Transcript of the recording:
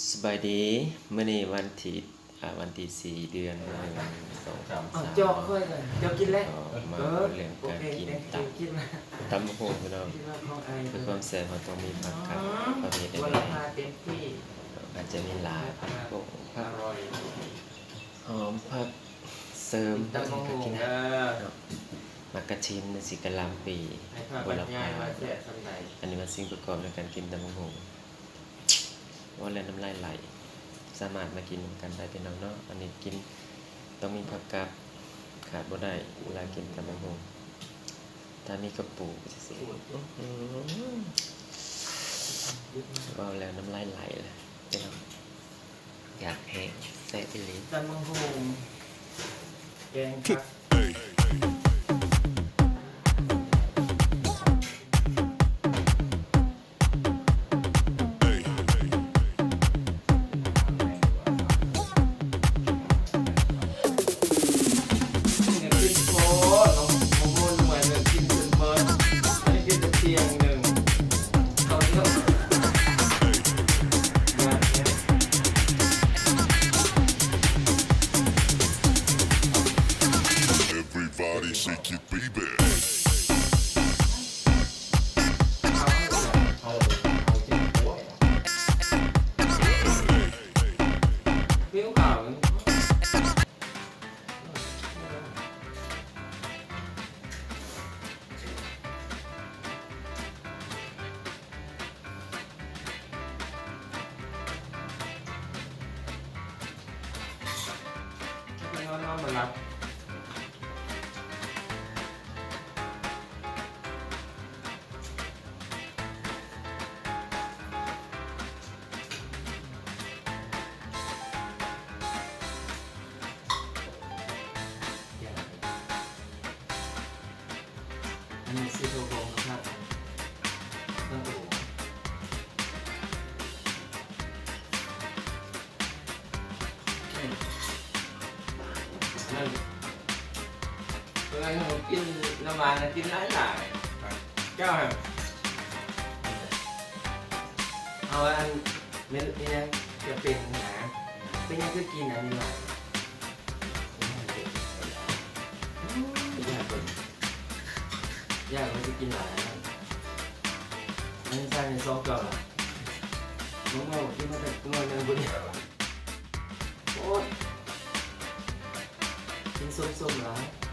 ສະບາຍດີ ມື້ນີ້ວັນທີ ອາ ວັນທີສີ່ ເດືອນໜຶ່ງ ສອງພັນຊາວສາມ ເນາະ ເຈາະຂ້ອຍກ່ອນ ເຈົ້າກິນແລ້ວ ກໍມາເວົ້າເລື່ອງການກິນຕຳ ຕຳບັກຫຸ່ງພີ່ນ້ອງ ເພື່ອຄວາມແຊບເຮົາຕ້ອງມີຜັກກັບປະເພດໃດໆ ອາດຈະມີລາບ ຜົງຜັກ ຫອມຜັກເສີມ ຕຳບັກຫຸ່ງເດີ ໝາກກະທິນ ຈັ່ງຊີ້ ກະຫຼ່ຳປີ ໂຫລະພາ ອັນນີ້ແມ່ນສິ່ງປະກອບໃນການກິນຕຳບັກຫຸ່ງ. ເວົ້າແລ້ວນ້ຳລາຍໄຫຼ ສາມາດມາກິນນຳກັນໄດ້ພີ່ນ້ອງເນາະ ອັນນີ້ກິນຕ້ອງມີຜັກກັບ ຂາດບໍ່ໄດ້ເວລາກິນຕຳບັກຫຸ່ງ ຖ້າມີກະປູຊິໆ ອື ເວົ້າແລ້ວນ້ຳລາຍໄຫຼແລ້ວພີ່ນ້ອງ ຢາກແຮງ ແຊບອີ່ຫຼີ ຕຳບັກຫຸ່ງ ແກງຜັກ Everybody shake your baby. ນອນ ນອນບໍ່ຫຼັບ. ອັນນີ້ຊິໂທໂຮມຄັກ ເບິ່ງດູ ອືມ ນັ້ນ ເວລາເຮົາກິນນ້ຳຫວານ ກິນຫຼາຍໆ ເຈົ້າ ເອົາອັນ ແມ່ນອີຫຍັງຈະເປັນນະ ເປັນຫຍັງຄືກິນອັນນີ້ຫຼາຍ? ຢ້ານເພິ່ນ ຢ້ານເພິ່ນຊິກິນຫຼາຍ ອັນນີ້ໃສ່ໃນຊອງເຈົ້າລະ ເບິ່ງແມ່ວ່າກິນມາແຕ່ໜ່ວຍໜຶ່ງພຸ້ນ ໂອ້ຍ ກິນສົ້ມໆຫຼາຍ.